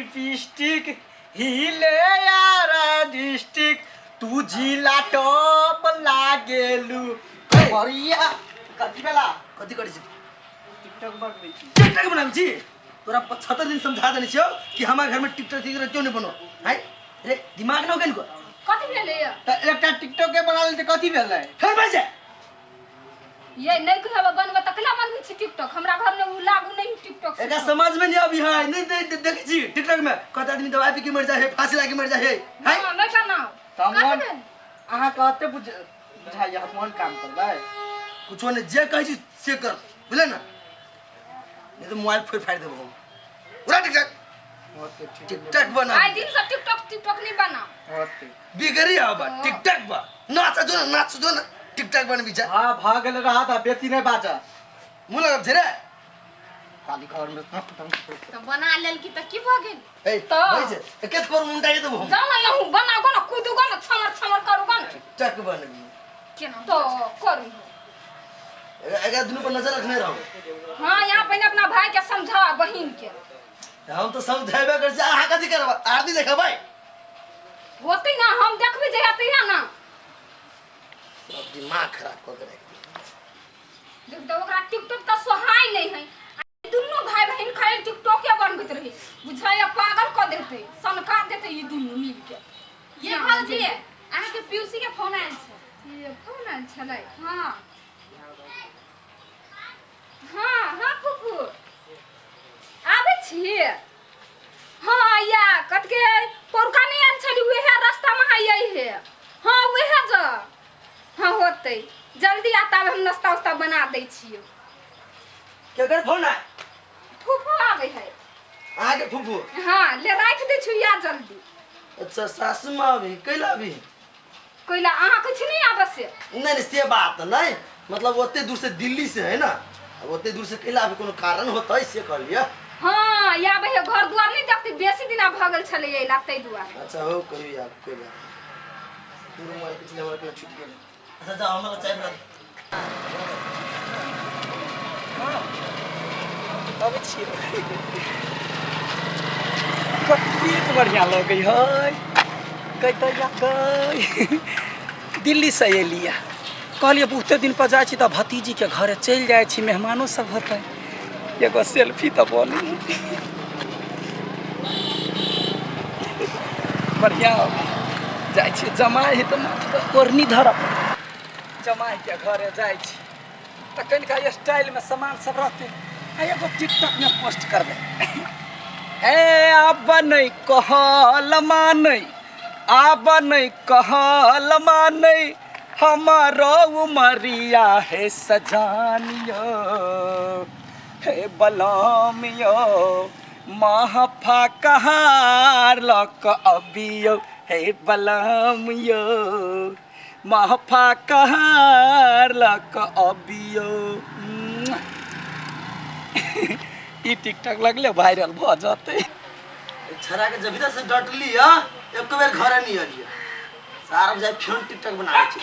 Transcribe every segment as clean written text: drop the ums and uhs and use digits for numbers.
Lipstick हिले यारा district तू जिला टॉप लागेलू बढ़िया। कथी भेला? कथी करै छी? टिकटॉक बनबै छी। टिकटॉक बनाबै छी? तोरा 75 दिन समझा देने छियौ कि हमार घर में टिकटॉक तिकटॉक क्यों नहीं बनो है रे। दिमाग न हो गेल को? कथी भेलै ये? तऽ एकटा टिकटॉक के बना लेते, कथी भेलै? फेर बाजै। ये नहीं कहब बनबै तऽ केना बनबै छी टिकटॉक? हमरा घर में उ लागू नहीं टिकटॉक। एकरा समझ में नहीं अभी है। नहीं नहीं देखै छी टिकटॉक में कत आदमी दवाई पी के मर जाए है, फांसी लगा के मर जाए है, हैं? हाँ, नहीं बनाओ। तऽ हम कथी कोन- भेल? अहाँ कहते बुझ बुझाइए, हम कोन काम करबै? कुछो नहीं, जे कहै छी से कर, बुझले ना? नहीं तो मोबाइल फोड़ फाड़ देबो हम। उड़ा टिकटॉक। होते ठीक। टिकटॉक बना। आइ दिन से टिकटॉक टिकटॉक नहीं बनाओ। होते। बिगड़ी आबा टिकटॉक बा, नाच जो ना, नाच जो ना, टिकटॉक बन बिचा। हाँ, भऽ गेल रहा था, बेसी नहीं बाजऽ। मुँह लगब छै रे। खाली घर में। तऽ बना लेलकी तऽ की भऽ गेल? ए। तऽ- होइ छै एके थोर मुंडा देबो हम। जाओ ना, यहूँ बनाओ गो ना, कूदू गो ना, छमर छमर करू गो ना। टिकटॉक बनबी। केना? तो करू। एकरा दुनू पर नजर रखने रहू। हाँ, यहाँ पहिने अपना भाई के समझा, बहिन के। हम तो समझेबे कर छी, अहाँ कथी करबै? आरती देखेबै? होते ना, हम देखबै जहिया तहिया ना। सब दिमाग खराब कऽ के राखि देलक। देख तऽ ओकरा टिकटॉक तऽ सोहाय नहीं है। आ दुनू भाई बहिन खाली टिकटॉके बनबैत रही, बुझाइया पागल कऽ देतै, सनका देतै ई दुनू मिल के। ये भौजी, अहाँके पीयूसी के फोन आयल छै। ये फोन आयल छलै? हाँ हाँ हाँ, फूफू आबै छी। हाँ, या कतके पौरका नहीं आयल छली, उहे रास्तामे है, यही है। हाँ, उहे जा। हाँ, होतै जल्दी आता, हम नाश्ता उस्ता बना दै छियै। केकर फोन आय? फूफू आबै है। अहाँके फूफू? हाँ, ले राखि दै छियै, या जल्दी। अच्छा, सासू माँ अभी कैला अभी? कोइला अहाँ किछु नहीं आबै से? नहीं नहीं, से बात नहीं, मतलब ओते दूर से, दिल्ली से है ना, अब ओते दूर से कैला अभी? कोनो कारण होतै से कहलियै। हाँ, या आबै है, घर दुआर नहीं देखते, बेसी दिना भऽ गेल छलै अयला, ताहि दुआरे। अच्छा हो, कहियो यार, कोई बात नहीं। पूरा मोबाइल पिछले हमरा के छूट गेल। अच्छा जाओ, हमरा चाय बना दे। अबै छियै। कतेक बढ़िआँ लगै है कतैया गै। दिल्लीसँ एलियै, कहलियै बहुते दिन पर जाइ छी तऽ भतीजीके घरे चलि जाइ छी, मेहमानो सब होतै, एगो सेल्फी तऽ बनी। बढ़िआँ जाइ छी। जमाइ है तऽ माथ पर ओढ़नी धरऽ पड़तै। जमाइके घरे जाइ छी तऽ कनिका स्टाइलमे सामान सब रहतै आ एगो टिकटॉकमे पोस्ट करबै। ए आब नहि कहल मानै, आब नहि कहल मानै हमारो उमरिया हे सजानियो, हे बलमियो, महफा कहार लऽ कऽ अबियौ, हे बलमियो, महफा कहार लऽ कऽ अबियौ। ई टिकटॉक लगले वायरल भऽ जेतै। छड़ा के जब से डटली है, एक बेर घरे नहीं अलिए। सारा जाय फेन टिकटॉक बनावे छी।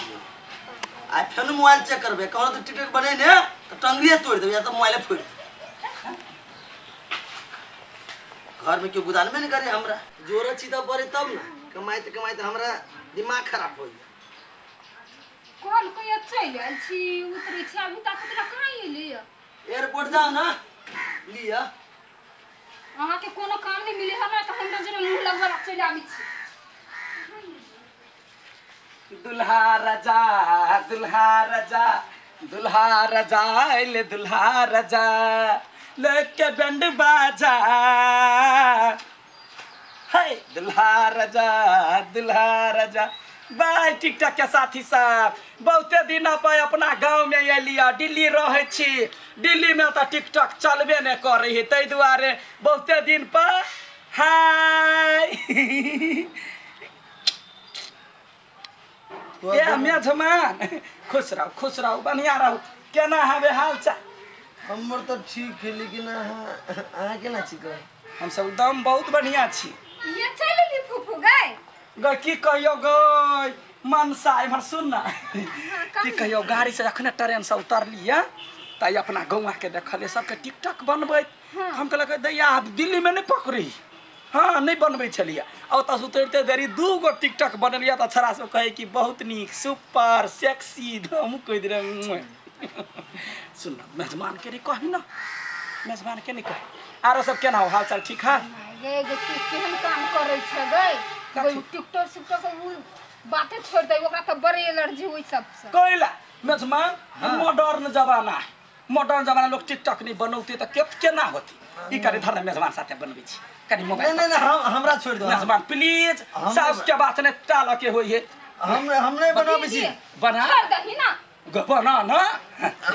आ फेन मोबाइल चेक करबे, कहलो तो टिकटॉक बने ने तो टंगरिए तोड़ देबे या तो मोबाइले फोड़ देबे। घर में क्यों गुदान में नहीं करे? हमरा जोरे छी तो पड़े तब ना। कमाइत कमाइत हमरा दिमाग खराब हो गया। कोन कहिया चलि आयल छी, उतरै छी, अभी तक तोरा कहाँ एलियै? एयरपोर्ट जाओ ना लिया। अहाँके कोनो काम नहि मिले है ना, तऽ हमरा जेना मुँह लगबै ला चलि आबै छी। दुल्हा राजा, दुल्हा राजा, दुल्हा राजा अइले, दुल्हा राजा लेके बैंड बाजा है, दुल्हा राजा, दुल्हा राजा। बाय टिकटॉक के साथी सब, बहुते दिन पर अपना गाँव में एलियै। दिल्ली रहै छी, दिल्ली में तऽ टिकटॉक चलबे नहि करै है, ताहि दुआरे बहुते दिन पर हाय। ए मेजमान, खुश रहू, खुश रहू, बढ़िया रहू। केना हवे हाल चाल? हमर तऽ ठीक है, लेकिन अहाँ अहाँ केना छी कह? हम सब एकदम बहुत बढ़िया छी। ये चलि एली फूफू गै? गै की कहियो गै मनसा, इम्हर सुन ना। की कहियो, गाड़ी से जखने ट्रेन से उतरलियै तऽ अपना गौआ के देखलियै सबके टिकटॉक बनबैत। हम कहलक दैया, आब दिल्ली में नहीं पकड़ी। हाँ नहीं बनबै छलियै। आ ओतऽसँ उतरिते देरी 2 गो टिकटॉक बनेलियै तऽ छड़ा सब कहै कि बहुत नीक, सुपर सेक्सी। हमहूँ कहि देलियै। सुन ना, मेजबान के नहीं कही ना, मेजबान के नहीं कही। आरो सब केना हो, हालचाल ठीक है? गे गे, तू केहन काम करै छै गै? कथी? गै, टिकटॉक सिकटॉक उ बाते छोड़ दे, ओकरा तऽ बड़ी एलर्जी ओहि सबसँ। कैला मेजबान, मॉडर्न जमाना है, मॉडर्न जमाना, लोग टिकटॉक नहीं बनौते तऽ के केना होते? ई कनि धर ना, मेजबान साथे बनबै छी कनि मोबाइल। नहीं नहीं नहीं, हम हमरा छोड़ दो। मेजबान प्लीज, हम सास के बात नहीं टाल के होई है। हम नहीं बनाबै छी। बना। छोड़ दही ना। बना ना।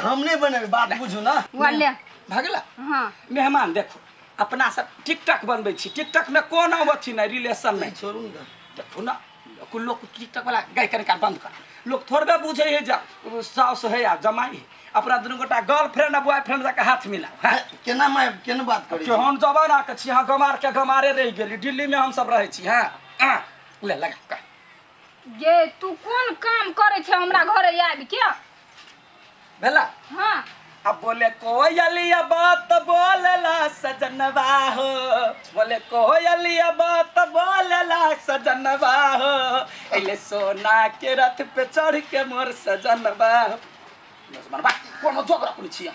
हम नहीं बनेबै, बात बुझू ना। वाले भगला। हाँ। मेहमान देखो, अपना सब टिकटॉक बनबै छी, टिकटॉक में कोनो अथी नहीं, रिलेशन नहीं। छोड़ू ना। देखो ना, लोग टिकटॉक वाला गाय कनिका बंद कर। लोग थोड़बे बुझे है जा साउस है या जमाई है, अपना दुनू गोटा गर्लफ्रेंड आ बॉयफ्रेंड जाके हाथ मिलाओ। हाँ? केना my केना बात करै छी? केहन जमाना के छी, हाँ, गमार के गमारे रहि गेली। दिल्ली में हम सब रहै छी। हाँ हाँ, ले लगा कर। गे, तू कोन काम करै छै हमरा घरे आबि के? भेला? हाँ। अब बोले कोयलिया बात बोलला सजनवा हो, बोले कोयलिया बात बोलला सजनवा हो, एले सोना के रथ पे चढ़ के मोर सजनवा हो। बा, कोनो जोग रखने छियै।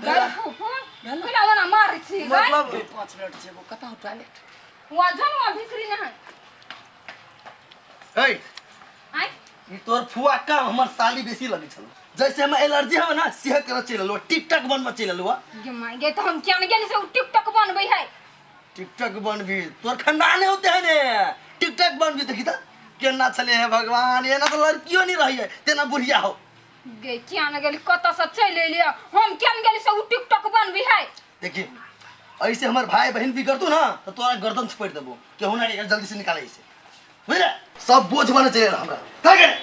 गै फूफू, केना ओना मारै छी गै? मतलब 5 मिनट जेबो, कतऽ हो टॉयलेट? हुआ जन हुआ भीतरी नहीं। ए, आय। ई तोर फुआ का हमर साली बेसी लगै छल, जैसे हम एलर्जी है ना सेह कर चलि एलहुँ, टिकटॉक बनबऽ चलि एलहुँ। गे माय गे, तऽ हम किया ने गेली से उ टिकटॉक बनबै है? टिकटॉक बनबी, तोर खानदान होते है ने टिकटॉक बनबी। देखी तऽ केना छले हे भगवान, एना तऽ लड़कियो नहीं रही है तेना बुढ़िया हो। गे, किया ने गेली, कतऽ से चलि एलियै? हम किया ने गेली से उ टिकटॉक बनबै है? देखी, ऐसे हमर भाई बहन भी करतू ना तो तोरा गर्दन छपटि देबो। केहू ना के जल्दी से निकाले ऐसे, बुझले? सब बोझ बने चलि एल हमरा का करे।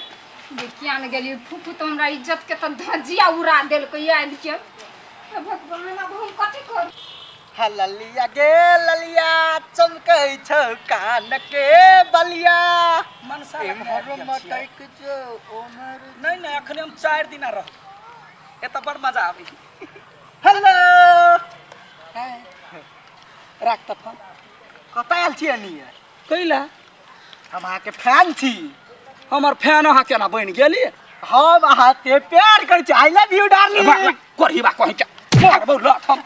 गे, किया ने गेली फूफू, तऽ हमरा इज्जत के तऽ धजिया उड़ा देलकै आबि के। हे भगवान, आब हम कथी करू? ललिया गे ललिया, चमकै छौ कान के बलिया। मनसा एम्हर मटैक जो ओम्हर। नहीं नहीं, अखने हम 4 दिना रह, एतऽ बड़ मजा आबै। हेलो। राख तऽ फोन। कतऽ आयल छियै नी? कैला? हम अहाँके फैन छी। हमर फैन अहाँ केना बनि गेली? हम अहाँके प्यार करै छी, I love you darling. करही बा कहीं के मारबौ लत हम।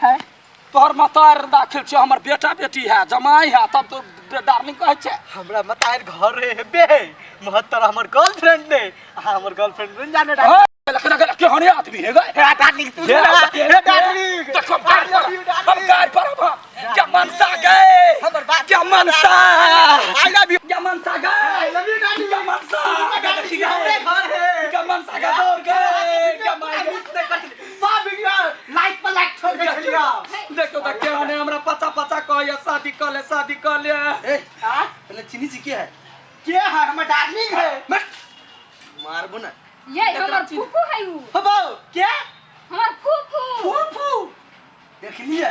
तोहर मतार दाखिल छै, हमर बेटा बेटी है, जमाई है, तब तो डार्लिंग कहै छै। हमरा मतार घर रे हेबे महत्तर हमर गर्लफ्रेंड ने, अहाँ हमर गर्लफ्रेंड बन जाने। केहने आदमी है गए? हे डार्लिंग, तू हे डार्लिंग। देखो, गाय पर हम, गाय पर हम क्या मनसा गए। हमर बात क्या मनसा। I love you. क्या मनसा गए। I love you darling. क्या मनसा। हमरे घर है। क्या मनसा गए, दौड़ गए क्या मार गए। सब वीडियो लाइक पर लाइक छोड़ के चलियो। देखो तो केहने हमरा पचा पचा कहैया शादी कऽ ले, शादी कऽ ले। ए, पहले चीनी छी के है? के है? हमर डार्लिंग है। मारबो ना। ये हमर फूफू है उ। हो बाऊ के? हमर फूफू। फूफू। देखलिए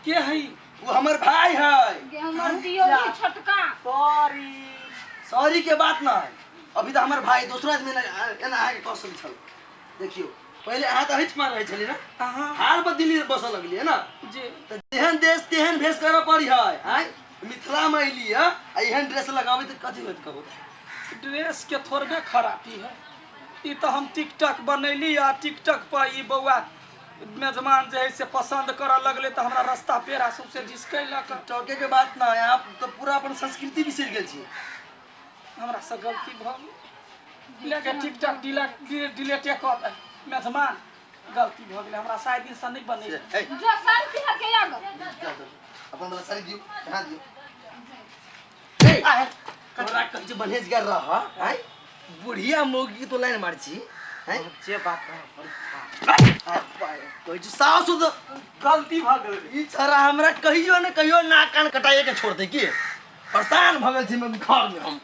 के है? वो हमर भाई है। गे, हमर दियोरी छोटका। सॉरी। सॉरी के बात ना है, अभी तो हमर भाई दोसरा आदमी ना एना अहाँके कह सकै छल। देखियो, पहले अहाँ तऽ अहिठमा रहै छलियै ना, अहाँ हाल पर दिल्ली बसऽ लगलियै ना। जी। तऽ जेहन देश तेहन भेष करऽ पड़ी है। आँय, मिथिला में अयली है आ एहन ड्रेस लगाबै तऽ कथी होत कहू? ड्रेस के थोड़बे खराबी है, ई तऽ हम टिकटॉक बनैली आ टिकटॉक पर ई बौआ मेजमान जे है से पसंद करऽ लगलै तऽ हमरा रास्ता पेड़ा सबसे झिसकेलक। टके के बात ना है, आप तऽ पूरा अपन संस्कृति बिसरि गेल छी। हमरा से गलती भऽ गेल, लेके टिकटॉक डिलेटे कऽ दे। मेजमान, गलती भऽ गेलै हमरा, सात दिनसँ नहि बनै। ए, जो साल तिहार के आगो। जा दो। अपन वाला साड़ी दियौ, यहाँ दियौ। ए, तोरा कहै छै बन्हेजगर रह। आँय, बुढ़िया मौगी तो लाइन मार छी। हैं? जे बात कहै छै सासु तऽ गलती भऽ गेल। ई छड़ा हमरा कहियो ने कहियो नाक कान कटाइए के छोड़ दे की। परेशान भऽ गेल छी हम घर में हम।